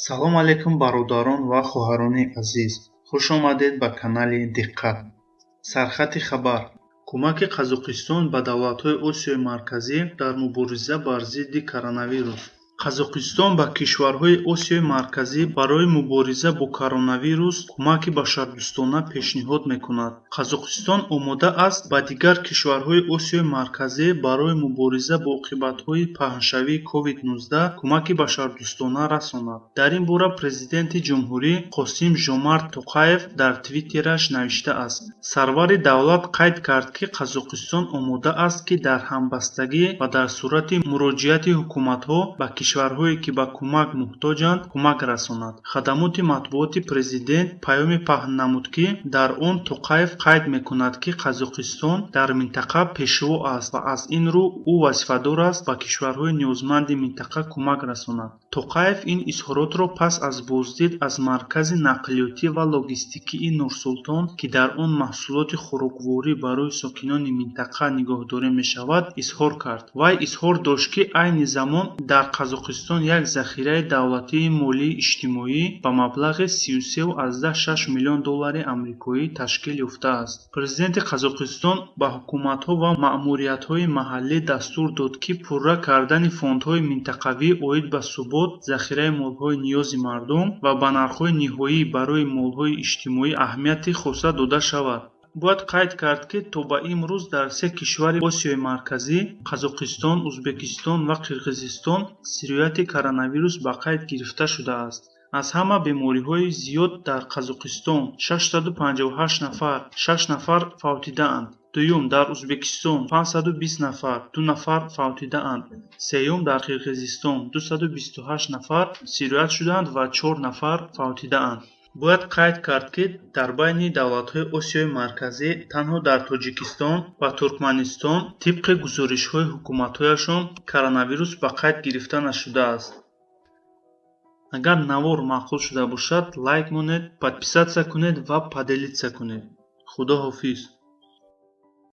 Салом алейкум, бародарон ва хоҳарони азиз! Хуш омадед ба канали Диққат. Сархати хабар: кӯмаки Қазоқистон ба давлатҳои Осиёи Марказӣ дар мубориза бар зидди коронавирус. Қазоқистон ба кишварҳои Осиёи Марказӣ барои мубориза бо коронавирус кӯмаки башардӯстона пешниҳод мекунад. Қазоқистон омода аст ба дигар кишварҳои Осиёи Марказӣ барои мубориза бо оқибатҳои паҳншавии COVID-19 кӯмаки башардӯстона расонад. Дар ин бора президенти ҷумҳурӣ Қосим Жомарт Тоқаев дар твиттераш навиштааст. Сарвари давлат қайд кард, ки Қазоқистон омода аст, ки дар ҳамбастагӣ ва дар сурати муроҷиати ҳукуматҳо ба кишварҳое, ки ба кӯмак муҳтоҷанд, кӯмак расонад. Хадамоти матбуоти президент паёме паҳн намуд, ки дар он Тоқаев қайд мекунад, ки Қазоқистон дар минтақа пешво аст ва аз ин рӯ ӯ вазифадор аст ба кишварҳои ниёзманди минтақа кӯмак расонад. Тоқаев ин изҳоротро пас аз боздид аз маркази нақлиётӣ ва логистикии Нурсултон, ки дар он маҳсулоти хӯрокворӣ барои сокинони минтақа нигоҳдорӣ мешавад, изҳор кард. Вай изҳор дошт, ки айни замон дар Қазоқистон як захираи давлатии молии иҷтимоӣ ба маблағи 33,6 миллион доллари амрикоӣ ташкил ёфтааст. Президенти Қазоқистон ба ҳукуматҳо ва маъмуриятҳои маҳаллӣ дастур дод, ки пурра кардани фондҳои минтақавӣ оид ба субот, захираи молҳои ниёзи мардум ва ба нархҳои ниҳоӣ барои молҳои иҷтимоӣ аҳамияти хоса дода шавад. Бояд қайд кард, ки то ба имрӯз дар се кишвари Осиёи Марказӣ – Қазоқистон, Ӯзбекистон ва Қирғизистон сирояти коронавирус ба қайд гирифта шудааст. Аз ҳама бемориҳои зиёд дар Қазоқистон 658 нафар, 6 нафар фавтидаанд. Дуюм, дар Ӯзбекистон 520 нафар, 2 нафар фавтидаанд. Сеюм, дар Қирғизистон 228 нафар сироят шудаанд ва 4 нафар фавтидаанд. Бояд қайд кард, ки дар байни давлатҳои Осиёи Марказӣ танҳо дар Тоҷикистон ва Туркманистон тибқи гузоришҳои ҳукуматҳояшон коронавирус ба қайд гирифта нашудааст. Агар навор маъқул шуда бошад, лайк монед, подписаться кунед ва поделиться кунед. Худо ҳофиз.